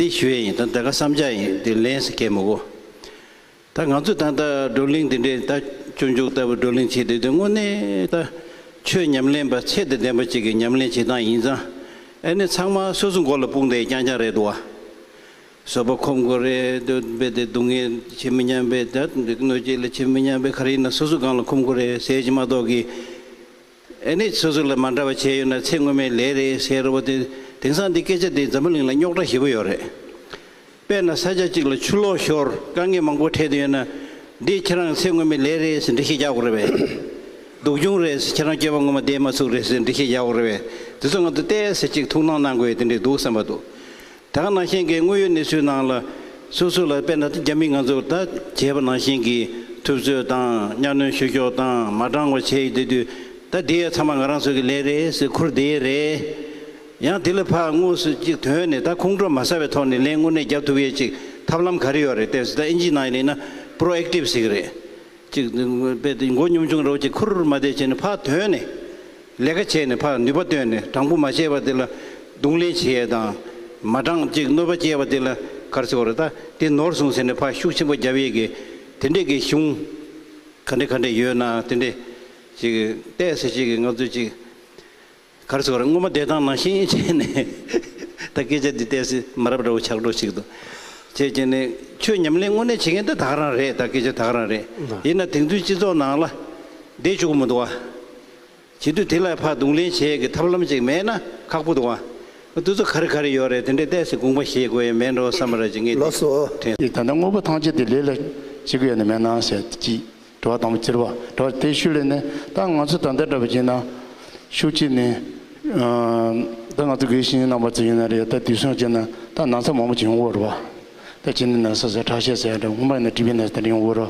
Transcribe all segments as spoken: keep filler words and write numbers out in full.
ཞུ་ཡས་ཡིན། ད་ད་ག་བསམ་འཆར་ཡིན། དེ་ལན་ཟེར་མཁན་མི་དགོས། ད་ང་ཚོས་ད་ལྟ་བགྲོ་གླེང་དེ་འདྲའི་ད་སྤྱོད་འཇུག་ལྟ་བུ་བགྲོ་གླེང་བྱེད་བསྡད་དུས་དངོས་གནས་ད་ཆོས་ཉམས་ལེན་པ་ཚད་དང་ལྡན་པ་ཅིག་གི་ཉམས་ལེན་བྱེད་སྟངས་ཡིན་ཙང་། ཨ་ནི་ཚང་མ་སོ་སོ་མགོ་ལ་སྤུངས་ཏེ་རྐྱང་རྐྱང་རེད་འདུག་བ། བཟོད་པ་ཁོམ་དགོས་རེད། འདོད་པའི་དེ་སྡུག་བསྔལ་བྱེད་མི་སྙམ་པའི། ད་གནོད་བྱེད་ལ་བྱེད་མི་སྙམ་པའི། ག་རེ་ཡིན་ན་སོ་སོ་སྒང་ལ་ཁོམ་དགོས་རེད་ཟེར་གྱི་མ་གཏོགས་ཀྱི། ཨ་ནི་སོ་སོ་ལ་མ་འདྲ་བ་བྱས་ཡོད་ན་ཚེ་སྔོན་མའི་ལས་རེད་ཟེར་རོ། དེ་དེང་སང་འདི་སྐད་ཆ་འདི་འཛམ་བུ་གླིང་ལ་རྙོག་དྲ་ཞེ་པོ་ཡོད་རེད། དཔེར་ན་ས་ཆ་གཅིག་ལ་ཆུ་ལོག་ཤོར། དཀའ་ངལ་མང་པོ་འཕྲད་དུ་ཡོད་ན། འདི་ཁྱེད་རང་ཚེ་སྔོན་མའི་ལས་རེད་ཟེར་འགྲེལ་བཤད་རྒྱག་དགོས་རེད་པས། སྡུག་གྱོང་རེད་ཟེར། ཁྱེད་རང་སྐྱེ་བ་སྔོན་མ་བསྡད་མ་ཚུགས་རེད་ཟེར་འགྲེལ་བཤད་རྒྱག་དགོས་རེད་པས། དེ་ཚོ་ང་ཚོ་ཏོག་ཙམ་ཅིག་ཐུགས་སྣང་གནང་དགོས་ཡས་དེ་འདྲས་འདུག་བསམ་པ་འདུག་ད་ག་ནང་བཞིན་གྱི་དངོས་ཡོད་གནས་ཚུལ་ནང་ལ་སོ་སོ་ལ། དཔེར་ན་རྒྱ་མི་ང་ཚོར་ད་བྱས་པ་ནང་བཞིན་གྱི་ཐུབ་ཚོད་དང་གཉའ་གནོན་བཤུ་གཞོག་དང་མ་དྲང་བ་བྱས་ཡོད་དུས། ད་དེ་ཡ་ཚང་མ་ང་རང་ཚོ་གི་ལས་རེད་ཟེར་ཁུར་བསྡད་ཡས་རེད། ཡང་དེ་ལ་ཕར་དངོས་སུ་ཅིག་དོན་ནས་ད་ཁོང་ཁྲོ་མ་ཟ་བའི་ཐོག་ནས་ལན་དངོས་གནས་རྒྱབ་ཐུབ་ཡས་ཅིག་ཐབས་ལམ་ག་རེ་ཡོད་རེད། ལྟས་སུ་ད་ཨིན་ཇིའི་ནང་ཡིན་ན་པྲོ་ཨེག་ཊིབ་ཟེར་གི་རེད། ཅིག་དཔེ་དེ་མགོ་ཉུང་ཆུང་རོགས་ཅིག་ཁུར་མ་བསྡད་བྱས་ནས་ཕར་དོན་ནས་ལས་ཀ་བྱས་ནས་ཕར་ནུས་པ་བཏོན་ནས། དྲང་པོ་མ་བྱས་པ་དེ་ལ་རྡུང་ལེན་བྱེད་ཡས་དང་། མ་དྲང་ཅིག་གནོད་པ་སྐྱེལ་བ་དེ་ལ་ག་རེ་ཟེར་དགོས་རེད། ད་དེ་ནོར་སོང་ཟེར་ནས་ཕར་ཤུགས་ཆེན་པོ་རྒྱབ་ཡས་ཀྱི་དེ་འདྲས་ཀྱི་གཞུང་ག་འདྲས་ག་འདྲས་ཡོད་ན། དེ་འདྲས་ཅིག་ཏོག་ཙམ་ཅིག་ང་ཚོས་ཅིག་ག་རེ་ཟེར་དགོས་རེད། སྔོན་མ་བསྡད་སྟངས་ནང་བཞིན་བྱས་ནས། ད་སྐད་ཆ་འདི་ཏོག་ཙམ་མ་རབས་འདྲ་བོ་ཆགས་འགྲོ་ཞིག་འདུག་བྱས་བྱས་ནས་ཆོས་ཉམས་ལེན་དངོས་གནས་བྱེད་མཁན་དེ་ད་ག་རང་རེད། ད་སྐད་ཆ་ད་ག་རང་རེད། ཡིན་ན་དེང་དུས་སྤྱི་ཚོགས་ནང་ལ་བསྡད་བཅུག་གི་མི་འདུག་བ། བྱེད་དུས་དེ་ལ་ཕར་རྡུང་ལེན་བྱེད་ཡས་ཀྱི་ཐབས་ལམ་ཅིག་མེད་ན་ཁག་པོ་འདུག་བ། དེ་ཚོ་ག་རེ་ག་རེ་ཡོད་རེད། དེ་འདྲས་ཏོག་ཙམ་དགོངས་པ་བཞེས་དགོས་ཡས་མེད་འགྲོ་བསམ་པ་རེད་ཅིག་ངས་ལགས་སོ། དྲན། ད་ལྟ་དངོས་པོ་ཐམས་ཅད་དེ་ལས་ལ་བྱེད་དགོས་ཡོད་ནི་མེད་ན་ཟེར་གཅིག་དྲི་བ་དང་པོ་ཕྱིར་བ། དྲི་བ་དེ་ཤུལ་ལས་ནི་ད་ང་ཚོ་ད་ལྟ་འདྲ་བ་བྱས་ན་ཤུགས་ཆེ་ནས། ཨ། ད་ང་ཚོ་དགེ་བཤེས་རྣམ་པ་ཚོ་ཡིན་ན་རེད། ད་དུས་སང་བྱས་ན་ད་ན་ཚ་མང་པོ་ཅིག་ཡོང་གི་ཡོད་རེད་བ། ད་ཅི་ནས་ན་ཚ་ཟེར། ཁྲག་ཤེད་ཟེར་ཡ་འདྲ། སྔོན་མ་ཡིན་ན་ཊི་བི་ན་ཚ་དེ་འདྲ་ཡོང་གི་ཡོད་རེད།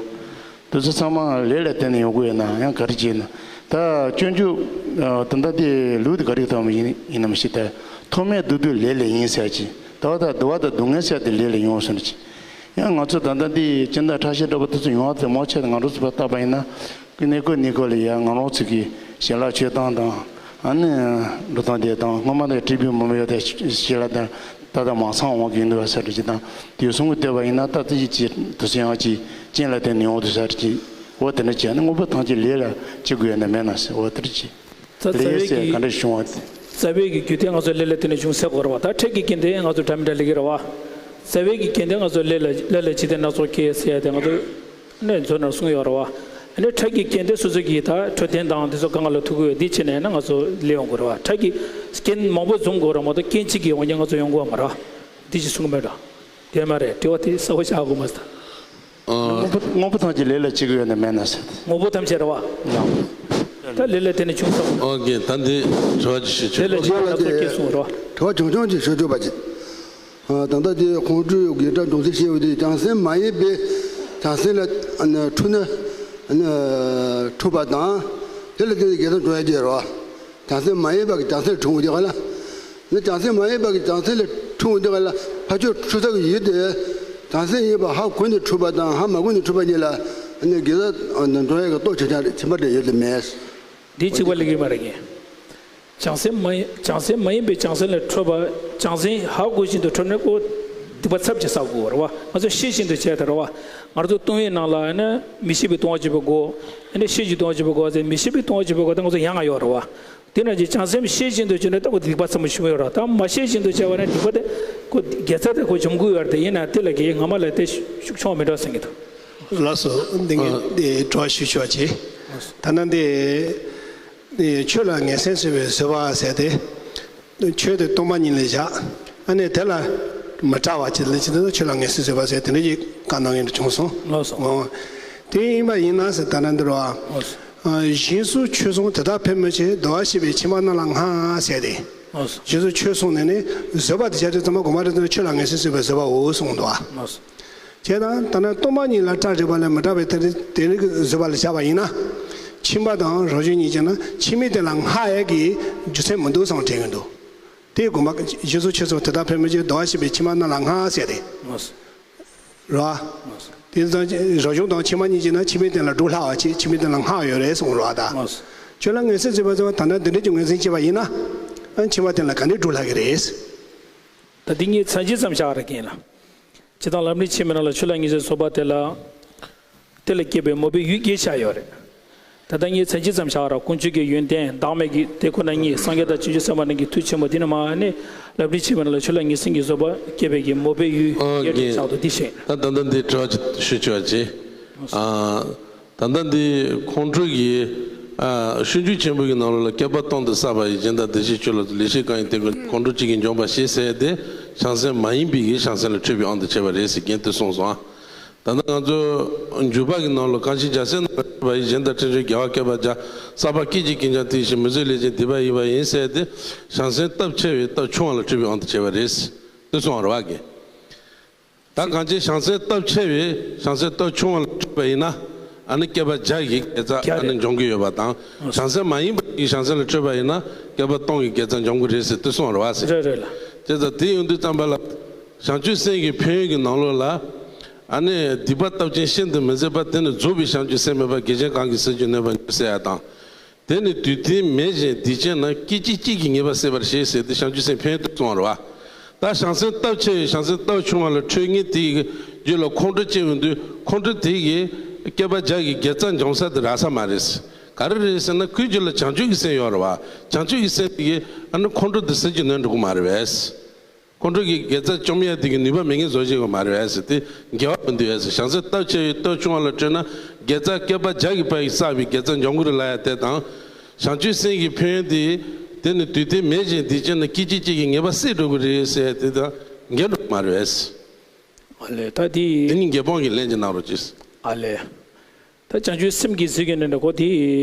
དེ་ཚོ་ཚང་མ་ལས་ལ་བརྟེན་ནས་ཡོང་གི་ཡོད་ན་ཡང་ག་རེ་བྱས་ན། ད་སྤྱོད་འཇུག་ད་ལྟ་དེ་ལུགས་དེ་ག་རེ་ཐོག་མ་ཡིན་ཡིན་ནམ་ཞིག་ད་མཐོ་དམན་སྡུག་སྡུག་ལས་ལས་ཡིན་ཟེར་གྱི། ད་བ་ད་སྡུག་བ་དང་སྡུག་བསྔལ་ཟེར་དེ་ལས་ལས་ཡོང་ཟེར་གྱི། ཡང་ང་ཚོ་ད་ལྟ་འདི་སྤྱི་ཟླ་ཁྲག་ཤེད་འདྲ་པོ་དེ་ཚོ་ཡོང་བ་དེ་མོ་ཆེ་ང་རང་ཚོ་བལྟས་པ་ཡིན་ན། གནས་སྐོར་གནས་སྐོར་ལ་ཡ་ང་རང་ཚོ་གི་ཞལ་ལག་མཆོད་སྟངས་དང་། ཨ་ནི་འགྲོ་སྟངས་དེ་དང་། སྔོན་མ་དང་ཊི་བི་མང་པོ་ཡོད་དེ་ཞལ་ལག་དང་ད་ལྟ་མང་ཚང་འོང་གི་འདུག་ཟེར་གྱི་དང་། དུས་གསུམ་གྱི་བལྟས་པ་ཡིན་ན་ད་ལྟ་ཡི་ཅི་དུས་སུ་ཡང་ཅི་རྐྱེན་ལ་བརྟེན་ནས་ཡོང་འདུག་ཟེར་གྱི། འོ་དེ་འདྲ་བྱས་ནས་དངོས་པོ་ཐམས་ཅད་ལས་ལ་བྱེད་དགོས་ཡ་ནི་མེད་ན་ཟེར། འོ་དེ་འདྲ་བྱས། ད་རྩ་ལས་བའི་ཟེར་གི་ག་འདྲ་བྱུང་བ་དེ། རྩ་བའི་གི་རྒྱུ་དེ་ང་ཚོ་ལས་ལ་བརྟེན་ནས་བྱུང་ཟེར་དགོས་རེད་བ། ད་འཕྲལ་གྱི་རྐྱེན་དེ་ང་ཚོ་འདྲ་མི་འདྲ་ལས་ཀྱི་རེད་བ། རྩ་བའི་གི་རྐྱེན་དེ་ང་ཚོ་ལས་ལ་ལས་ལ་བྱེད་དེ་སྣ་ཚོགས་སྐྱེ་ཟེར་ཡ་དེ་ང་ཚོ་ནས་མཛོད་ནང་གསུངས་ཡོད་རེད་བ། ཨ་ནི་འཕྲལ་གྱི་རྐྱེན་དེ་སོ་སོ་གི་ད་འཕྲོད་བསྟེན་དང་དེ་ཚོ་གང་ག་ལ་ཐུག་གི་ཡོད། འདི་བྱས་ནས་ན་ང་ཚོ་ལས་ཡོང་དགོས་རེད་བ། འཕྲལ་གྱི་རྐྱེན་མང་པོ་འཛོམས་དགོས་རེད་མ་གཏོགས་རྐྱེན་གཅིག་གིས་འོ་ཉག་ང་ཚོ་ཡོང་གི་ཡོད་མ་རེད་བ། འདི་ཅིག་གསུང་གི་མེད་འགྲོ། དེ་མ་རེད། དྲི་བ་དེ་གསལ་པོ་ཆགས་དགོས་མ་རེད། ཨ། དངོས་པོ་དངོས་པོ་ཐམས་ཅད་ལས་ལ་བྱེད་ཀྱི་ཡོད་ན་མེད་ན་ཟེར། དངོས་པོ་ཐམས་ཅད་རེད་བ། ད་ལས་ལ་བརྟེན་ནས་བྱུང་ས་མ་རེད། ཨོ་ཀེ། ད་འདི་དྲི་བ་ཅིག་ཞུ་ཆོག་ལས་ལ་བྱེད་ན་ཚོ་སྐྱེས་སོང་རེད་བ། དྲི་བ་ཆུང་ཆུང་ཅིག་ཞུ་ཆོག་པ་ཅིག་ཨ། ད་ལྟ་དེ་ཁོང་ཁྲོའི་དགེ་སྒྲ་འདོན་ཚུལ་བཤད་པ་དེ་བྱང་སེམས་མ་ཡིན་པའི་བྱང་སེམས་ལ་ཨ་ནི་འཁྲུལ་ན་ཨ་ནི་འཁྲུལ་པ་དང་། དེ་ལ་བརྟེན་ནས་དགེ་སྒྲ་འདོན་ཡ་དེ་རེད་བ། བྱང་སེམས་མ་ཡིན་པ་གི་བྱང་སེམས་འཁྲུལ་འོང་དེ་ག་ལ། ནི་བྱང་སེམས་མ་ཡིན་པ་གི་བྱང་སེམས་ལ་འཁྲུལ་འོང་དེ་ག་ལ། ཕར་ཕྱོགས་འཁྲུལ་ས་གི་ཡུལ་དེ། བྱང་སེམས་ཡིན་པ་ཧ་གོ་ནས་འཁྲུལ་པ་དང་ཧ་མ་གོ་ནས་འཁྲུལ་པ་གཉིས་ལ་ནི་དགེ་སྒྲ་འདོན་ཡ་གི་སྟོབས་ཆེ་ཆུང་ཁྱད་པར་དེ་ཡོད་དེ་མེད། འདི་གཅིག་པ་ལས་ཀྱི་མ་རེད་ངས། བྱང་སེམས་མ་ཡིན། བྱང་སེམས་མ་ཡིན་པའི་བྱང་སེམས་ལ་འཁྲུལ་པ། བྱང་སེམས་ཧ་གོ་བཞིན་དུ་འཁྲུལ་ན་ཁོ་སྡིག་པ་ཚབས་ཆེ་བསགས་དགོས་རེད་བ། ང་ཚོ་ཤེས་བཞིན་དུ་བྱས་ད་རེད་བ། ང་ཚོ་ལྟུང་བའི་ནང་ལ་ནི་མི་ཤེས་པའི་ལྟུང་བ་བྱེད་པའི་སྒོ། ནི་ཤེས་བཞིན་ལྟུང་བ་བྱེད་པའི་སྒོ་ཟེར། མི་ཤེས་པའི་ལྟུང་བ་བྱེད་པའི་སྒོ་དེ་ང་ཚོ་ཡང་ཡོད་རེད་བ། དེ་ནང་བཞིན་བྱང་སེམས་ཤེས་བཞིན་དུ་བྱས་ན་ད་ཁོ་སྡིག་པ་ཚབས་ཆེན་པོ་ཡོད་རེད། ད་མ་ཤེས་བཞིན་དུ་བྱས་པ་ན་སྡིག་པ་དེ་ཁོ་དགེ་རྩ་དེ་ཁོ་འཇོམས་ཀྱི་ཡོད་རེད། དེ་ཡིན་ན་དེ་ལ་གི་ངོ་མ་ལ་དེ་ཤུགས་ཆུང་མི་འགྲོ་བསམ་གྱི་འདུག་ལགས་སོ། འདི་ངས་ཨ། འདི་དྲི་བ་ཞུ་ཆོག་ཅིག་ད་ནི་འདི། ནི་ཆོས་ལ་ངན་སེམས་བཟོད་པའི་བཟོད་པ་ཟེར་ཏེ། ཆོས་དེ་སྟོང་པ་ཉིད་ལ་བཞག་ཨ་ནི་དེ་ལ་མི་སྐྲག་པ་ཅིག་ལ་ཅི་ལྟར་ཆོས་ལ་ངན་སེམས་བཟོད་པ་ཟེར་དེ་འདྲ་ཞིག་བཀའ་གནང་མཁན་དུ་བྱུང་སོང་། ལགས་སོ། འོ། དེ་ཡིན་པ་ཡིན་ན་ཟེར་ད་ནི་འདི་རུ་ཨ། ལགས་སོ། ཨ། གཞན་སུ་ཆོས་གསུངས་དེ་དག་ཕན་མི་བྱེད། བདེ་བར་གཤེགས་པའི་མཆིལ་མ་རྣམས་ལ་སྔགས་ཟེར་ཏེ། ལགས་སོ། གཞན་སུ་ཆོས་གསུངས་ནས་ནི་བཟོད་པ་དེ་བྱ་དུས་ཚང་མ་དགོངས་པ་རེ་ཚང་ཆོས་ལ་ངན་སེམས་བཟོད་པའི་བཟོད་པའོ་གསུངས་འདུག་ཨ། ལགས་སོ། བྱས་ཙང་ད་ནི་སྟོང་པ་ཉིད་ལ་སྐྲག་བྲེད་པ་ལས་མི་སྐྲག་པའི་དེ་རིགས་དེ་རིགས་ཀྱི་བཟོད་པ་ལ་བཞག་པ་ཡིན་ན། མཆིལ་མ་དང་རང་བཞིན་གཉིས་ཀྱིས་ན་མཆི་མའི་སྟེང་ལ་སྔགས་ཡས་ཀྱི་རྒྱུ་མཚན་མི་འདུག་བསམ་དྲན་གྱི་འདུག་དེའི་དགོངས་པ་གཞན་སུ་ཆོས་གསུངས་དེ་དག་ཕན་མི་བྱེད། བདེ་བར་གཤེགས་པའི་མཆིལ་མ་རྣམས་ལ་སྔགས་ཟེར་ཏེ། རེད་བ། དེ་ཙང་རང་བྱུང་དང་མཆིལ་མ་གཉིས་ཀྱིས་ན་མཆི་མའི་སྟེང་ལ་འབྲུ་ལྷག་པ་ཅིག་མཆི་མའི་སྟེང་ལ་སྔགས་ཡོད་རེད་གསུངས་རེད་བ་ད། ཆོས་ལ་ངན་སེམས་བཟོད་པ་ཟེར་བ་ད་ནི་འདི་འདྲ་ཅིག་ངན་སེམས་བྱས་པ་ཡིན་ན། ཨ། མཆིལ་མ་སྟེང་ལ་ག་འདྲའི་འབྲུ་ལྷག་གི་རེད། ད་འདི་ངས་མཚན་གཞི་ཙམ་བཞག་ར་མཁན་ལ། ཇི་ལྟར་ལམ་རིམ་ཆེན་མོའི་ནང་ལ་ཆོས་ལ་ངེས་འཛིན་བཟོད་པ་དེ་ལ། དེ་ལ་སྐྱེས་པའི་མོས་པའི་ཡུལ་བརྒྱད་བཞག་ཡོད་རེད། ད་ལྟ་ངས་མཚན་གཞི་ཙམ་བཞག་ར་ཀུན་སྤྱོད་ཀྱི་ཡོན་ཏན་བདག་མེད་ཀྱི་དེ་ཁོ་ན་ཉིད་སངས་རྒྱས་དང་བྱང་ཆུབ་སེམས་དཔའ་རྣམས་ཀྱི་མཐུ་ཆེན་པོ་འདི་ནི་མ་ནི་ལམ་རིམ་ཆེན་མོའི་ནང་ལ་ཆོས་ལ་ངེས་འཛིན་གྱི་བཟོད་པ་སྐྱེས་པའི་གི་མོས་པའི་ཡུལ་ཨོ་ཡོད་རེད་ཞེས་བྱ་དོ་འདི་བཤད། ད་ད་ལྟ་འདི་དྲི་བ་ཞུ་ཆོག་ཅེས། ཨ། ད་ལྟ་འདི་ཁོང་ཁྲོ་གི་ཨ། སྤྱོད་འཇུག་ཆེན་པོ་གི་ནང་ལོགས་ལ་བསྐལ་པ་སྟོང་དུ་བསགས་པ་ཡི་སྦྱིན་བདག་བདེ་གཤེགས་མཆོག་ལ་ལེགས་བཤད་གང་ཡིན་དེ་ཀུན་ཁོང་ཁྲོ་གཅིག་གིས་འཇོམས་པ་ཞེས་ཟེར་ཏེ་བྱང་སེམས་མ་ཡིན་པའི་གི་བྱང་སེམས་ལ་འཕྲོད་པའི་དབང་དུ་བྱས་པ་རེད་ཟེར་མཁན་དེ་གསུངས་སོང་ཨ། ད་ལྟ་ང་ཚོ་འཇུག་པ་གི་ནང་ལོགས་གང་ཞིག་རྒྱལ་སྲས་རྣམས་ལ་འཕྲོད་པ་ཡི་སྦྱིན་བདག་ཕྲིན་ལས་རྒྱལ་བ་བསྐལ་པ་བརྒྱ། བསགས་པ་སྐད་ཅིག་གིས་ཀྱང་དེ་བཞིན་མི་བཟོད་ལས་ཀྱང་སྡིག་པ་ཡིན་པ་ཡིན་ཟེར་ཏེ་བྱང་སེམས་སྟོབས་ཆེ་བས་སྟོབས་ཆུང་བ་ལ་འཕྲོད་པའི་དབང་དུ་བྱས་པ་རེད་ཟེར་དེ་གསུངས་པ་རེད་བ་གི། ད་གང་ཅི་བྱང་སེམས་སྟོབས་ཆེ་བས་བྱང་སེམས་སྟོབས་ཆུང་བ་ལ་འཕྲོད་པ་ཡིན་ན་ཨ་ནི་བསྐལ་པ་བརྒྱ་ཡི་དགེ་རྩ་ཨ་ནི་འཇོམས་ཀྱི་ཡོད་པ་དང་བྱང་སེམས་མ་ཡིན་པ་ཡི་བྱང་སེམས་ལ་འཕྲོད་པ་ཡིན་ན་བསྐལ་པ་སྟོང་གི་དགེ་རྩ་འཇོམས་ཀྱི་རེད་ཟེར་དེ་གསུངས་པ་རེད་བ་ཟེར། རེད་རེད་ལ། བྱས་ཙང་དེ་ཡོང་དུས་ཙམ་པ་ལ་བྱང་ཆུབ་སེམས་ཀྱི་ཕན་ཡོན་གྱི་ནང་ལོགས་ལ་ཨ་ནི་སྡིག་པ་བཏབ་ཅིང་ཤིན་ཏུ་མི་བཟོད་པ་དེ་ནི་རྫོགས་པའི་བྱང་ཆུབ་སེམས་མེད་པ་དགེ་ཆེན་གང་གིས་སེལ་གྱི་ནུས་པ་ཉིད་ཟེར་ཡ་དང་། དེ་ནི་དུས་མཐའི་མེ་བཞིན་སྡིག་ཅན་རྣམས་སྐད་ཅིག་གཅིག་གིས་ངེས་པར་སེལ་བར་བྱེད་ཟེར་ཏེ་བྱང་ཆུབ་སེམས་ཕན་ཡོན་དུ་གསུངས་པ་རེད་བ། ད་བྱང་སེམས་སྟོབས་ཆེ་བའི་བྱང་སེམས་སྟོབས་ཆུང་བ་ལ་འཕྲོད་མཁན་དེའི་རྒྱུད་ལ་ཁོང་ཁྲོ་སྐྱེ་ཡོང་དུས་ཁོང་ཁྲོ་དེ་གིས་བསྐལ་པ་བརྒྱ་གི་དགེ་རྩ་འཇོམས་ས་དེ་རག་ས་མ་རེད། ག་རེ་རེད་ཟེར་ན་ཁོའི་རྒྱུད་ལ་བྱང་ཆུབ་ཀྱི་སེམས་ཡོད་རེད་བ། བྱང་ཆུབ་ཀྱི་སེམས་དེ་གིས་ཨ་ནི་ཁོང་ཁྲོ་དེ་སེལ་གྱི་ནོར་འགྲོ་གི་མ་རེད་བས། ཁོང་ཁྲོ་གི་དགེ་རྩ་བཅོམ་ཡ་དེ་གི་ནུས་པ་མེད་མཁན་བཟོ་བྱེད་དགོས་མ་རེད་ཟེར་ཏེ་འགལ་བ་མི་འདུག་ཟེར། བྱང་སེམས་སྟོབས་ཆེ་བའི་སྟོབས་ཆུང་བ་ལ་སྤྲོད་ན་དགེ་རྩ་བསྐལ་པ་བརྒྱ་གི་བར་གྱི་བསགས་པའི་དགེ་རྩ་འཇོམས་ཀྱི་རེད་ལབ་ཡ་དེ་དང་། བྱང་ཆུབ་སེམས་ཀྱི་ཕན་ཡོན་དེ་དེ་ནི་དུས་མཐའི་མེ་བཞིན་སྡིག་ཅན་ནི་སྐད་ཅིག་གཅིག་གིས་ངེས་པར་སེལ་འགྲོ་གི་རེད་ཟེར་ཡ་དེ་དང་འགལ་འགྲོ་གི་མ་རེད་ཟེར། ཨ་ལས་ད་དེ་དེ་ནི་འགལ་སྤོང་གི་ལན་ཅིག་གནང་རོགས་གྱིས། ཨ་ལས། ད་བྱང་ཆུབ་སེམས་ཀྱི་ཟེར་གྱི་ནི་འདྲ་གོ་དེ་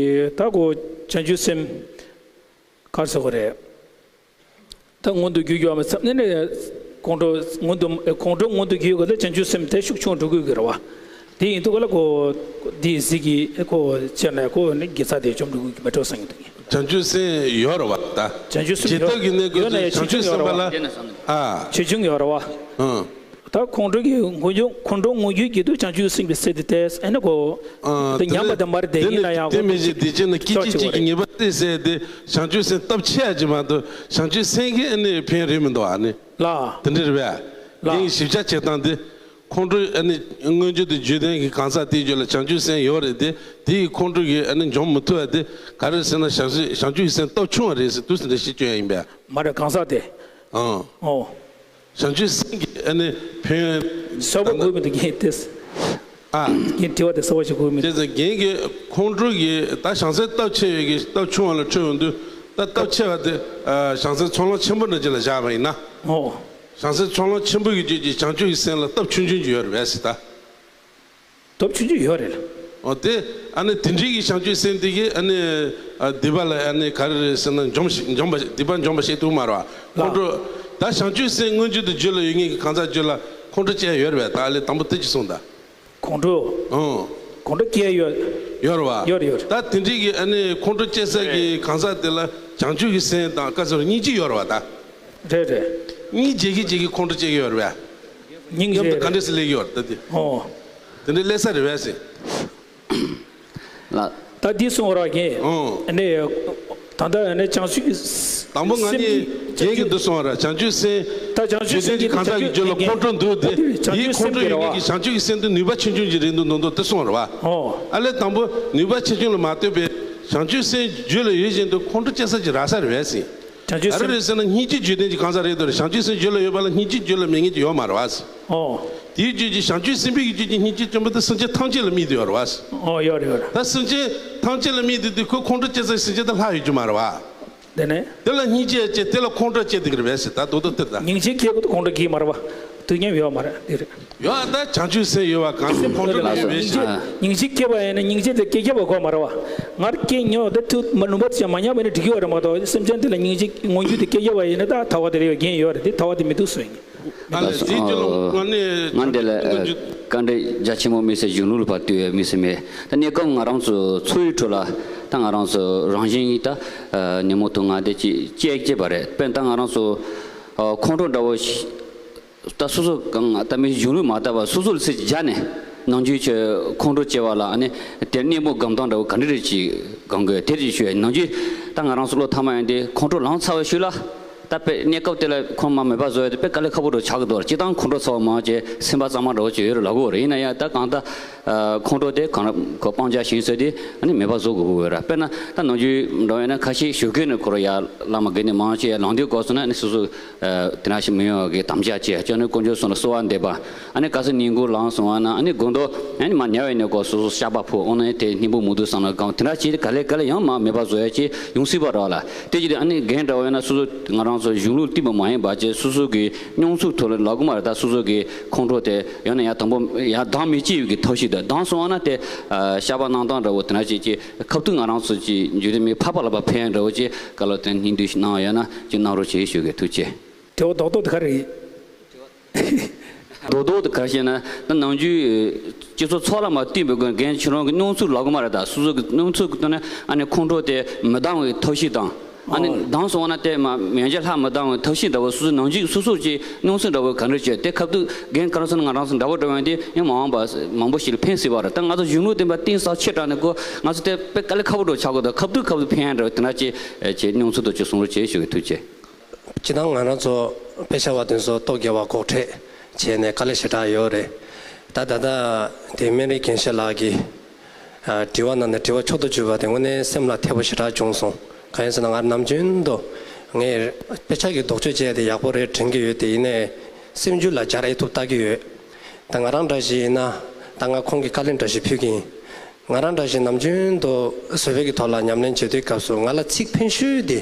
ད་གོ་བྱང་ཆུབ་སེམས་ག་རེ་ཟེར་གོ་རེད། ད་མངོན་དུ་གྱུར་གྱུར་བ་མ་ཚབ་ནས་ནས་ཁོང་ཁྲོ་མངོན་དུ་ཁོང་ཁྲོ་མངོན་དུ་གྱུར་ག་ལ་བྱང་ཆུབ་སེམས་དེ་ཤུགས་ཆུང་འགྲོ་དགོས་ཀྱི་རེད་བ། དེ་ཡིན་དུས་ག་ལ་ཁོ་དེ་གཟིགས་ཀྱི་ཁོ་བྱས་ན་ཁོ་ནི་དགེ་རྩ་དེ་བཅོམ་འགྲོ་དགོས་ཀྱི་མེད་འགྲོ་བསམ་གྱི་འདུག་བྱང་ཆུབ་སེམས་ཡོད་རེད་བ་ད། བྱང་ཆུབ་སེམས་ཇི་ལྟར་གྱི་གནས་ཡོད་ན་སྐབས་ཡང་ཆེ་བྱང་ཆུབ་ཆུང་ཡོད་སེམས་པ་རེད་ལ་བ། ཨ། ཆེ་ཆུང་ཡོད་རེད་བ། ཨང་། ད་ཁོང་ཁྲོ་གི་མངོན་འགྱུར་ཁོང་ཁྲོ་མངོན་འགྱུར་གྱི་དུས་བྱང་ཆུབ་སེམས་ཀྱི་སེམས་དེ་ཏེས་ཨེ་ནི་གོ་ཨ། དེ་ཉམས་པ་དེ་མར་དེ་ཡིན་ན་ཡང་དེ་མི་ཤེས་དེ་ཅི་ན་སྐད་ཅིག་གཅིག་གིས་ངེས་པར་སེལ་ཟེར་དེ་བྱང་ཆུབ་སེམས་སྟོབས་ཆེ་ཡ་ཅིག་མ་གཏོགས་བྱང་ཆུབ་སེམས་ཀྱི་ཨ་ནི་ཕན་རེད་མི་འདུག་ཨ་ནི། ལ། དེ་འདྲ་རེད་པས། ལ། ངས་ཞིབ་ཆ་བྱེད་སྟངས་དེ་ཁོང་ཁྲོ་ཨ་ནི་མངོན་གྱུར་དུ་བརྗོད་ལྡན་གྱི་གང་ཟག་དེའི་རྒྱུད་ལ་བྱང་ཆུབ་སེམས་ཡོད་རེད་དེ་དེ་ཡི་ཁོང་ཁྲོ་གིས་ཨ་ནི་འཇོམས་མི་ཐུབ་པ་དེ་ག་རེ་ཟེར་ན་བྱང་ཆུབ་བྱང་ཆུབ་ཀྱི་སེམས་སྟོབས་ཆུང་བ་རེད་ཟེར་དུས་སུ་འདྲ་ཞིག་སྐྱོན་ཡ་ཡིན་པས། མ་རེད་གང་ཟག་དེ། ཨང་། ཨོ། བྱང་ཆུབ་སེམས་ཀྱི་ཨ་ནི་ཕན་ཡོན་སོགས་པ་དགོས་མི་འདུག་རྒན་ཏེས། ཨ། རྒན་དྲི་བ་དེ་གསལ་པོ་ཞིག་གོ་མི་འདུག་བྱས་ཙང་རྒན་གྱིས་ཁོང་ཁྲོ་གི་ད་བྱང་སེམས་སྟོབས་ཆེ་བའི་གི་སྟོབས་ཆུང་བ་ལ་འཕྲོད་ཡོང་དུས་ད་སྟོབས་ཆེ་བ་དེ་ཨ། བྱང་སེམས་ཚོགས་ལམ་ཆེན་པོ་འདྲ་ཅིག་ལ་བཞག་པ་ཡིན་ན། ཨོ། བྱང་སེམས་ཚོགས་ལམ་ཆེན་པོ་གི་རྒྱུད་ཀྱི་བྱང་ཆུབ་ཀྱི་སེམས་ལ་སྟོབས་ཆུང་ཆུང་ཅིག་ཡོད་རེད་པས་ཟེར་ད། སྟོབས་ཆུང་ཆུང་ཡོད་རེད། འོ་དེ་ཨ་ནི་དེ་འདྲའི་གི་བྱང་ཆུབ་སེམས་དེ་གི་ཨ་ནི་ཨ་སྡིག་པ་ལ་ཨ་ནི་ག་རེ་རེད་ཟེར་ན་འཇོམས་ཤིག་འཇོམས་པ་སྡིག་པ་འཇོམས་པ་བྱེད་ཐུབ་མ་རེད་བ། ཁོང་ཁྲོ་ད་བྱང་ཆུབ་སེམས་མངོན་གྱུར་དུ་རྒྱུད་ལ་ཡོད་མཁན་གྱི་གང་ཟག་རྒྱུད་ལ་ཁོང་ཁྲོ་སྐྱེ་ཡ་ཡོད་རེད་པས། ད་ཨ་ལས་དང་པོ་དེ་ཅིག་གསུངས་ད། ཁོང་ཁྲོ། ཨང་། ཁོང་ཁྲོ་སྐྱེ་ཡ་ཡོད། ཡོད་རེད་བ། ཡོད་རེད་ཡོད་རེད། ད་དེ་འདྲའི་གི་ཨ་ནི་ཁོང་ཁྲོ་སྐྱེ་ས་གི་གང་ཟག་དེ་ལ་བྱང་ཆུབ་ཀྱི་སེམས་དང་བཀའ་ཟེར་སྙིང་རྗེ་ཡོད་རེད་བ་ད། རེད་རེད། སྙིང་རྗེ་གི་རྗེ་གི་ཁོང་ཁྲོ་སྐྱེ་གི་ཡོད་རེད་བ། སྙིང་རྗེ་མཉམ་དུ་ག་འདྲས་སེ་སླེབས་ཀྱི་ཡོད་རེད་ད་དེ། ཨོ། དེ་འདྲའི་སླེབས་ས་རེད་བས་སེ། ལགས། ད་འདི་གསུང་བ་ར་རྒན། ཨོ། ཨ་ནི། ད་ལྟ་ཨ་ནི་བྱང་ཆུབ་ཀྱི། དང་པོ་ང་གཉིས་རྒན་གྱིས་འདི་གསུང་བ་ར་བྱང་ཆུབ་སེམས། ད་བྱང་ཆུབ་སེམས་ཀྱི་བརྗོད་ལྡན་གྱི་གང་ཟག་གི་རྒྱུད་ལ་ཁོང་ཁྲོ་འདུག་སྟེ་དེའི་ཁོང་ཁྲོ་ཡོད་མཁན་གྱི་བྱང་ཆུབ་ཀྱི་སེམས་དེ་ནུས་པ་ཆུང་ཆུང་ཅིག་རེད་འདུག་མདོག་མདོག་དེ་གསུང་བ་ར་བ། ཨོ། ཨ་ལས་དང་པོ་ནུས་པ་ཆེ་ཆུང་ལ་མ་ལྟོས་པའི་བྱང་ཆུབ་སེམས་རྒྱུད་ལ་ཡོད་བཞིན་དུ་ཁོང་ཁྲོ་སྐྱེ་ས་ཅིག་རག་ས་རེད་བས་སེ། བྱང་ཆུབ་ག་རེ་སེམས། རེད་ཟེར་ན་སྙིང་རྗེ་བརྗོད་ལྡན་གྱི་གང་ཟག་རེད་འདུག་རེད། བྱང་ཆུབ་སེམས་རྒྱུད་ལ་ཡོད་པ་ལ་སྙིང་རྗེ་རྒྱུད་ལ་མེད་མཁན་ཅིག་ཡོད་མ་རེད་བ། ཨོ། དེའི་རྒྱུད་ཀྱི་བྱང་ཆུབ་སེམས་དཔའི་རྒྱུད་ཀྱི་སྙིང་རྗེ་ཆེན་པོ་དེ་སེམས་ཅན་ཐམས་ཅད་ལ་དམིགས་ཏེ་ཡོད་རེད་བ། ཨོ་ཡོད་རེད་ཡོད་རེད། ད་སེམས་ཅན་ཐམས་ཅད་ལ་དམིགས་ཏེ་དུས་ཁོ་ཁོང་ཁྲོ་སྐྱེ་ས་སེམས་ཅན་དེ་ལྷག་ཡོད་རྒྱུ་མ་རེད་བ། དེ་ནས། དེ་ལ་སྙིང་རྗེ་སྐྱེ་དེ་ལ་ཁོང་ཁྲོ་སྐྱེ་དེ་གི་རེད་བས་ཟེར་ད་རྡོག་རྡོག་སྟེར་ད། སྙིང་རྗེ་སྐྱེ་དགོས་དུས་ཁོང་ཁྲོ་སྐྱེ་མ་རེད་བ། དུས་མཉམ་ཡོད་མ་རེད་དེ་རེད། ཡོད་ད་བྱང་ཆུབ་སེམས་ཡོད་བ་གང་སེམས་ཁོང་ཁྲོ་ལ་ཡོད་པའི་སྙིང་རྗེ་ཨ། སྙིང་རྗེ་སྐྱེས་པ་ཡིན་ན་སྙིང་རྗེ་དེ་སྐྱེ་རྒྱབ་པ་དགོས་མ་རེད་བ། ངར་སྐྱེ་ཉོ་དེ་ཐུབ་མ་ནུས་པ་དེ་ཅང་མ་ཉམས་པ་ཡིན་ན་འགྲིག་གི་ཡོད་རེད་མ་གཏོགས་སེམས་ཅན་དེ་ལ་སྙིང་རྗེ་མངོན་གྱུར་དེ་སྐྱེ་རྒྱབ་པ་ཡིན་ན་ད་ཐར་པ་དེ་ལ་ཡོད་རྒྱུ་ཡོད་རེད་དེ་ཐར་པ་དེ་མི་འདུག་གསུངས་ཡིན། ཨ་ལས་དེའི་རྒྱུད་ལ་ང་ནི་ང་འདི་ལ་བཀའ་འདྲི་རྒྱ་ཆེན་པོ་མི་སེ་གཞུང་ལུགས་ལ་ཕར་ལྟོས་ཡོད་མི་སེ་མེད། ད་གནས་སྐབས་ང་རང་ཚོ་འཚོ་བའི་ཁྲོད་ལ་ད་ང་རང་ཚོ་རང་བཞིན་གྱིས་ད་ནད་མུག་དུག་ལྔ་དེ་ཅི་སྐྱེ་སྐྱེ་བ་རེད། དཔེར་ན་ད་ང་རང་ཚོ་ཁོང་ཁྲོ་འདྲ་བོ་ཞིག་ད་སོ་སོ་གང་ད་མི་གཞུང་ལུགས་མ་དག་པ་སོ་སོ་ལ་ཚིག་སྦྱར་ནས་ནང་རྒྱུད་ཆོས་ཁོང་ཁྲོ་སྐྱེ་བ་ལ་ཨ་ནི་དེར་གནས་མུག་སྒོམ་སྟངས་འདྲ་བོ་ག་འདྲ་རེད་ཅིག་སྒོམ་དགོས་དེར་ཅིག་ཞུ་ཡ་ནང་རྒྱུད་ད་ང་རང་ཚོ་ལོ་ཐ་མ་ཡིན་ཏེ་ཁོང་ཁྲོ་ལངས་ཚར་བའི་ཤུལ་ལ། ད་དཔེ་གནས་སྐབས་དེ་ལ་ཁོང་མ་མེད་པ་བཟོ་ཡ་དེ་དཔེ་དཀའ་ལས་ཁག་པོ་འདྲ་ཆགས་ཀྱི་འདུག་སྤྱིར་བཏང་ཁོང་ཁྲོ་ཚ་བ་མང་ཆེ་སེམས་པ་གཙང་མ་འདྲ་བོ་ཅིག་ཡོད་རེད་ལབ་ཀྱི་ཡོད་རེད། ཡིན་ན་ཡང་ད་གང་ལྟར་ཁོང་ཁྲོ་དེ་གང་ལ་ཁོ་སྤང་བྱ་ཞིག་ཡིན་ཟེར་དེ་ཨ་ནི་མེད་པ་བཟོ་དགོས་ཀྱི་ཡོད་རེད། དཔེར་ན་ད་ནམ་རྒྱུན་འདྲ་བོ་ཡིན་ན་ཁ་ཤས་ཞོགས་ཀས་ནས་ཁོ་རང་ཡར་བླ་མ་དགོན་ནས་མང་ཆེ་ཡར་ལངས་དུས་སྐབས་སུ་ན་ཨ་ནི་སོ་སོ་དེ་འདྲ་ཞིག་མི་ཡོང་བ་གི་དམ་བཅའ་བྱས། ཅོ་ནེ་དཀོན་མཆོག་གསུམ་ལ་གསོལ་བ་འདེབས་པ། ཨ་ནི་ག་ས་ཉིན་གུང་ལངས་སོང་བ་ན་ཨ་ནི་དགོང་དྲོ་ཨ་ནི་མ་ཉལ་བའི་གནས་སྐབས་སོ་སོ་ཤ་བག་ཕུབ་འོ་ན་དེ་སྙིང་པོ་མི་འདུག་བསམ་ན་གང་དེ་འདྲ་བྱས་ཏེ་ག་ལེ་ག་ལེ་ཡང་མ་མེད་པ་བཟོ་ཡ་ཅིག་ཡོང་སྲིད་པ་རེད་བ་ལ། དེ་ཅི་སྟེ་ཨ་ནི་རྒན་འདྲ་བོ་ཡིན་ན་སོ་སོ་ང་རང་ཚོ་གཞུང་ལུགས་བསྟན་པ་མ་ཡིན་པ་ཅིག་སོ་སོ་གི་སྙོམས་འཛུགས་ཐོག་ལ་ལབ་དགོས་མ་རེད། ད་སོ་སོ་གི་ཁོང་ཁྲོ་དེ་ཡང་ན་ཡང་དང་པོ་ཡང་ལྡང་མི་བྱེད་ཡོད་ཀྱི་ཐབས་ཤེས་དང་ལྡང་སོང་བ་ན་དེ་ཤ་བག་གནང་སྟངས་འདྲ་བོ་དེ་འདྲ་ཅིག་ཅིག་ཁ་ཐུག་ང་རང་ཚོ་ཅིག་འཇུ་རིན་མི་ཕ་པ་ལ་པ་ཕན་འདྲ་བོ་ཅིག་བཀའ་སློབ་དང་སྙིང་བསྡུས་ཤིག་གནང་ཡོད་ན་ཅིག་གནང་རོགས་བྱེད་ཞུ་གི། ཐུགས་རྗེ་ཆེ། དྲི་བ་རྡོག་རྡོག་དེ་ག་རེ་ཡིན། རྡོག་རྡོག་དེ་ག་རེ་བཤད་ན་ད་ནམ་རྒྱུན་སྤྱི་ཚོགས་ཚོགས་ལ་མ་བསྟུན་པའི་སྒོ་ནས་རྒན་ཁྱེད་རང་གི་སྙོམས་འཛུགས་ལབ་དགོས་མ་རེད། ད་སོ་སོ་གི་སྙོམས་འཛུགས་ཀྱི་ཐོག་ནས་ཨ་ནི་ཁོང་ཁྲོ་དེ་མི་ལྡང་བའི་ཐབས་ཤེས་དང་། ཨ་ནི་ལྡང་སོང་བ་ན་དེ་མ་མེད་ཅེས་ལྷག་མི་ལྡང་བའི་ཐབས་ཤེས་འདྲ་བོ་སོ་སོ་ནམ་རྒྱུན་སོ་སོ་ཀྱི་སྙོམས་འཛུགས་འདྲ་བོ་ག་འདྲ་བྱས་ཏེ་ཁ་ཐུག་རྒན་ག་རེ་ཟེར་ན་ང་རང་ཚོ་འདྲ་བོ་འདྲ་བོ་ཡིན་ཏེ་ཡང་མ་འོངས་པ་མང་པོ་ཞིག་ལ་ཕན་སྲིད་པ་རེད། ད་ང་ཚོ་གཞུང་ལུགས་བསྟན་པ་གཏིང་ཟབ་ཆེ་དྲགས་ནས་ཁོ་ང་ཚོ་དེ་དཔེ་དཀའ་ལས་ཁག་པོ་འདྲ་བོ་ཆགས་ཀྱི་འདུག་ཁ་ཐུག་ཁ་ཐུག་ཕན་ཡ་འདྲ་བོ་དེ་འདྲ་ཅིག་བྱས་སྙོམས་འཛུགས་ཐོག་ཅིག་གསུང་རོགས་བྱེད་ཞུ་གི། ཐུགས་རྗེ་ཆེ། སྤྱིར་བཏང་ང་རང་ཚོ་དཔེ་ཆ་བ་དེ་ཚོ་ལྟོ་རྒྱབ་པ་སྒོག་ཁྲེས་བྱས་ནས་དཀའ་ལས་ཞེ་དྲག་ཡོད་རེད། ད་ད་ལྟ་དེ་སྨན་རི་རྒན་ཤེས་ལགས་ཀྱིས་ཨ་དྲི་བ་གནང་ནས་དྲི་བ་མཆོག་ཏུ་གྱུར་པ་དེ་དངོས་གནས་སེམས་ལ་འཐད་པོ་ཞེ་དྲག་བྱུང་སོང་། གང་ཡིན་ཟེར་ན་ང་ནམ་རྒྱུན་དུ་ངས་དཔེ་ཆ་གི་ལྡོག་ཕྱོགས་བྱས་ཏེ་ཡག་པོ་རེད་དྲན་གྱི་ཡོད་དེ་ཡིན་ནའི་སེམས་རྒྱུད་ལ་འཇགས་ཨེ་ཐུབ་ལྟ་གི་ཡོད། ད་ང་རང་འདྲ་ཞིག་ཡིན་ན་ད་ང་ཁོང་གི་བཀའ་ལན་འདྲ་ཞིག་ཕུལ་གི་ཡིན། ང་རང་འདྲ་ཞིག་ནམ་རྒྱུན་དུ་བཟོད་པའི་གི་ཐོག་ལ་ཉམས་ལེན་བྱེད་དུས་སྐབས་སུ་ང་ལ་ཚིག་ཕན་ཤོས་དེ།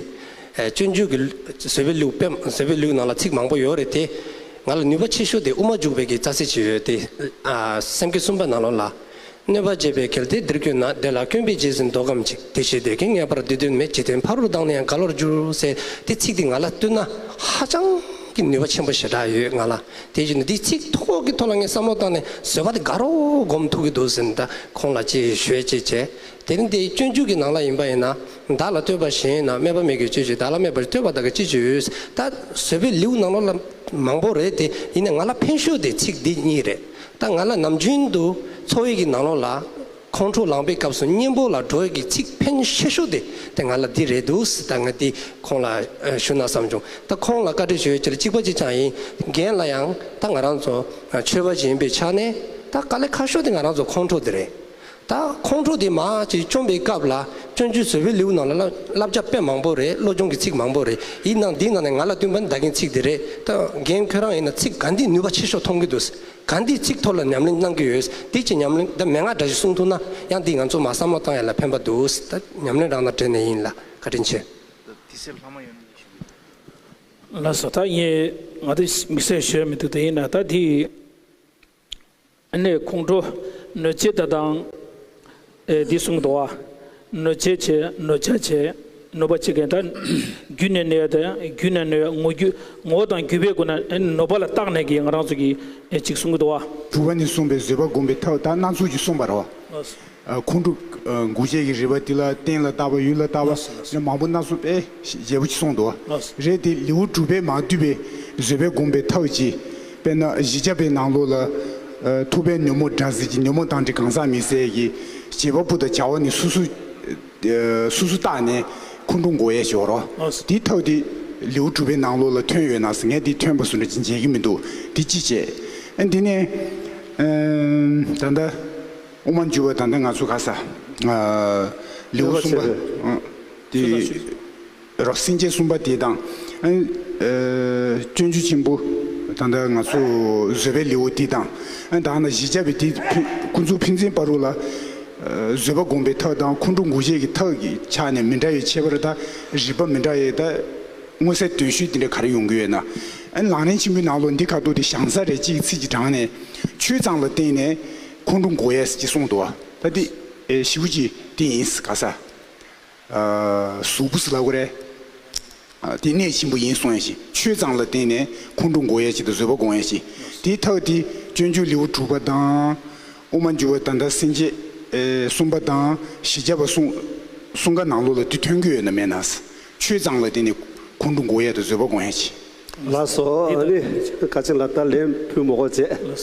ཨེ་སྤྱོད་འཇུག་གི་བཟོད་པའི་ལེའུ་དཔེ་བཟོད་པའི་ལེའུ་ནང་ལ་ཚིག་མང་པོ་ཡོད་རེད་དེ། ང་ལ་ནུས་པ་ཆེ་ཤོས་དེ་དབུ་མ་འཇུག་པའི་གི་རྩ་ཚིག་ཅིག་ཡོད་དེ། ཨ་སེམས་བསྐྱེད་གསུམ་པ་ནང་ལོགས་ལ། གནོད་པ་བྱེད་པའི་གལ་ཏེ་འདིར་བཀོད་ན། དེ་ལ་བཀོན་པའི་རྗེས་ཟིན་མདོ་ཁམས་ཅིག་དེ་ཞེས་འདོད་ཀྱང་ངེས་པར་འདི་དོན་མེད། འཇིག་རྟེན་ཕ་རོལ་ལྡང་ནས་ཡང་ག་ལོར་འགྱུར། ཟེར་དེ་ཚིག་དེ་ང་ལ་བསྟོད་ན་ཧ་ཅང་གི་ནུས་པ་ཆེན་པོ་ཞེ་དྲག་ཡོད་ང་ལ། དེ་བཞིན་དུ་འདི་ཚིག་ཐོག་གི་ཐོག་ལ་ངས་བསམ་བློ་བཏང་ནས་བཟོད་པ་དེ་དགའ་རབ་སྒོམ་ཐུབ་ཀྱི་འདུག་ཟེར་ནས་ད་ཁོང་ལ་ཅིག་ཞུས་ཅིག་བྱས། དེ་ནི་འདི་སྤྱོད་འཇུག་གི་ནང་ལ་ཡིན་པ་ཡིན་ན། བདག་ལ་བསྟོད་པ་གཞན་ཡིན་ན། སྨད་པ་སྨད་ཀྱི་སྤྱོད་ཅིང་བདག་ལ་སྨད་པར་བསྟོད་པ་དག་གི་སྤྱོད་ཅིག་ཡོད། ད་བཟོད་པའི་ལེའུ་ནང་ལོགས་ལ་མང་པོ་རེད་དེ་ཡིན་ན་ང་ལ་ཕན་ཤོས་དེ་ཚིག་འདི་གཉིས་རེད། ད་ང་ལ་ནམ་རྒྱུན་དུ་འཚོ་བའི་གི་ནང་ལོགས་ལ། ཁོང་ཁྲོ་ལངས་པའི་སྐབས་སུ་གཉེན་པོ་ལ་འགྲོ་ཡི་གི་ཚིག་ཕན་ཆེ་ཤོས་དེ་དེ་ང་ལ་འདི་རེད་འདུག་ཟེར་ད་ང་འདི་ཁོང་ལ་ཨ་ཞུ་ན་བསམ་བྱུང་། ད་ཁོང་ལ་བཀའ་འདྲི་ཞུ་ཡ་ཅིག་ལ་གཅིག་པ་གཅིག་རྐྱང་ཡིན། རྒན་ལ་ཡང་ད་ང་རང་ཚོ་ཨ་ཆོས་པ་ཅིག་ཡིན་པའི་ཆ་ནས་ད་དཀའ་ལས་ཁག་ཤོས་དེ་ང་རང་ཚོ་ཁོང་ཁྲོ་དེ་རེད། ད་ཁོང་ཁྲོ་དེ་མར་ཅིག་བཅོམ་པའི་སྐབས་ལ་སྤྱོད་འཇུག་བཟོད་པའི་ལེའུ་ནང་ལ་བསླབ་བྱ་དཔེ་མང་པོ་རེད། བློ་སྦྱོང་གི་ཚིག་མང་པོ་རེད། ཡིན་ནའང་འདིའི་ནང་ནས་ང་ལ་བསྟུན་པ་ནི་ད་གིན་ཚིག་དེ་རེད། ད་རྒན་ཁྱོད་རང་ཡིན་ན་ཚིག་ག་འདི་ནུས་པ་ཆེ་ཤོས་མཐོང་གི་འདུག་ཟེར། གང་འདི་ཚིག་ཐོག་ལ་ཉམས་ལེན་གནང་གི་ཡོད། འདི་ཅི་ཉམས་ལེན་ད་མན་ངག་འདྲ་ཞིག་གསུང་ཐུབ་ན་ཡང་འདི་ང་ཚོ་མ་བསམ་བློ་བཏང་ཡ་ལ་ཕན་པ་འདུག་ད་ཉམས་ལེན་རང་དང་འབྲེལ་ནས་ཡིན་ལ་བཀའ་དྲིན་ཆེ། དེ་སེམས་ལྷག་མ་ཡོད་ན་ཞུ་གི། ལགས་སོ། ད་ངས་ང་ཚོ་དམིགས་བསལ་ཞུ་ཡ་མི་འདུག་དེ་ཡིན་ན་ད་འདི་ནས་ཁོང་ཁྲོ་གནོད་བྱེད་ད་དང་། ཨེ་འདི་གསུང་གི་འདུག་བ། གནོད་བྱེད་བྱེད། གནོད་བྱ་བྱེད། གནོད་པ་བྱེད་མཁན་ད། བརྒྱུད་ནས་གནོད་ཡ་དང་བརྒྱུད་ནས་གནོད་ཡ། ངོ་བརྒྱུད་ངོ་བོ་དང་བརྒྱུད་པའི་སྒོ་ནས་ཨེ་གནོད་པ་ལ་བརྟགས་ནས་ཀྱི་ང་རང་ཚོ་གི་ཨེ་ཅིག་གསུང་གི་འདུག་བ། དྲུག་པ་ནས་གསུངས་པའི་བཟོད་པ་བསྒོམ་པའི་ཐབས་ད་སྣ་ཚོགས་ཀྱིས་གསུངས་པ་རེད་བ། ཨ་ཁོང་ཁྲོ་ཨ་འགུག་བྱེད་ཀྱི་རིགས་པ་དེ་ལ་སྟེང་ལ་བརྟག་པ་ཡུལ་ལ་བརྟག་པ་ལགས་སོ་ལགས་སོ། ནས་མང་པོ་སྣ་ཚོགས་དཔེ་རྒྱས་པོ་ཅིག་གསུངས་འདུག་བ། ལགས་སོ། རེད་དེ་ལེའུ་དྲུག་པའི་མར་བསྡུས་པའི་བཟོད་པ་བསྒོམ་པའི་ཐབས་ཀྱིས་དཔེར་ན་བཞི་བརྒྱ་པའི་ནང་ལོགས་ལ། ཨ་ཐུབ་པས་ཉོན་མོངས་དགྲར་གཟིགས་ཀྱི། ཉོན་མོངས་དང་བྲལ་གང་ཟག་མི་ཟེར་གྱི། བྱེད་པ་པོ་དང་བྱ་བ་ནི་སོ་སོ། ཨ་སོ་སོ་བརྟགས་ནས་ཁོང་ཁྲོ་འགུག་ཡས་ཤོག་རོ། ལགས་སོ། དེའི་ཐབས་དེ་ལེའུ་དྲུག་པའི་ནང་ལོགས་ལ་ཐོན་ཡོད་ན་ཟེར། ངས་དེ་ཐོན་པ་བཟོ་འདྲ་ཅིག་མཇལ་གྱི་མི་འདུག་དེ་གཅིག་བྱས། ཨ་འདི་ནས་ཨ་ད་ལྟ་དབུ་མ་འཇུག་པ་ད་ལྟ་ང་ཚོ་ག་ས་ཨ་ལེའུ་གསུམ་པ། ཨ་དེ། རོ་སེམས་བསྐྱེད་གསུམ་པ་དེ་དང་། ཨ་སྤྱོད་འཇུག་ཆེན་པོ་ད་ལྟ་ང་ཚོ་བཟོད་པའི་ལེའུ་དེ་དང་། ཨ་ད་ནི་བཞི་བརྒྱ་པའི་དེ་ཕུན་ཀུན་རྫོབ་ཕན་ཚུན་བར་དུ་ལ། ཨ་བཟོད་པ་བསྒོམ་པའི་ཐབས་དང་ཁོང་ཁྲོ་འགུག་བྱེད་ཀྱི་ཐབས་ཀྱི་ཆ་ནས་མི་འདྲ་བའི་ཁྱད་པར་དང་རིགས་པ་མི་འདྲ་བའི་ད་མངོན་གསལ་དོད་ཤོས་དེ་འདྲ་ག་རེ་ཡོང་གི་ཡོད་ན། ཨ་ལམ་རིམ་ཆེན་པོའི་ནང་ལོགས་འདི་ག་ཐོག་དེ་བྱང་ས་རེ་གཅིག་ཚིག་གཅིག་དྲངས་ནས་ཆོས་ཙམ་ལ་བརྟེན་ནས་ཁོང་ཁྲོ་འགུག་ཡས་ཅིག་གསུངས་འདུག་བ། ད་འདི་ཨེ་ཞེ་པོ་ཅིག་དེ་ཡིན་ག་ས། གཟུགས་པོ་ཟེར་ལབ་དགོས་རེད། དེ་གནད་ཆེན་པོ་ཡིན་གསུང་ཡ་ཞིག་ཆོས་ཙམ་ལ་བརྟེན་ནས་ཁོང་ཁྲོ་འགུག་ཡ་ཞིག་དང་བཟོད་པ་སྒོམ་ཡ་ཞིག་དེའི་ཐབས་དེ་སྤྱོད་འཇུག་ལེའུ་དྲུག་པ་དང་། དབུ་མ་འཇུག་པ་ད་ལྟ་སེམས་བསྐྱེད་གསུམ་པ་དང་བཞི་བརྒྱ་པ་གསུང་གསུང་ཀ་ནང་ལོགས་ལ་དེ་ཐོན་གྱི་ཡོད་ན་མེད་ན། ཆོས་ཙམ་ལ་བརྟེན་ནས་ཁོང་ཁྲོ་འགུག་ཡ་དང་བཟོད་པ་སྒོམ་ཡ་ཞིག་ལགས་སོ། ཨ་ནི་ཁ་ཆེ་ལ་ད་ལན་ཕུལ་མི་དགོས་བྱས།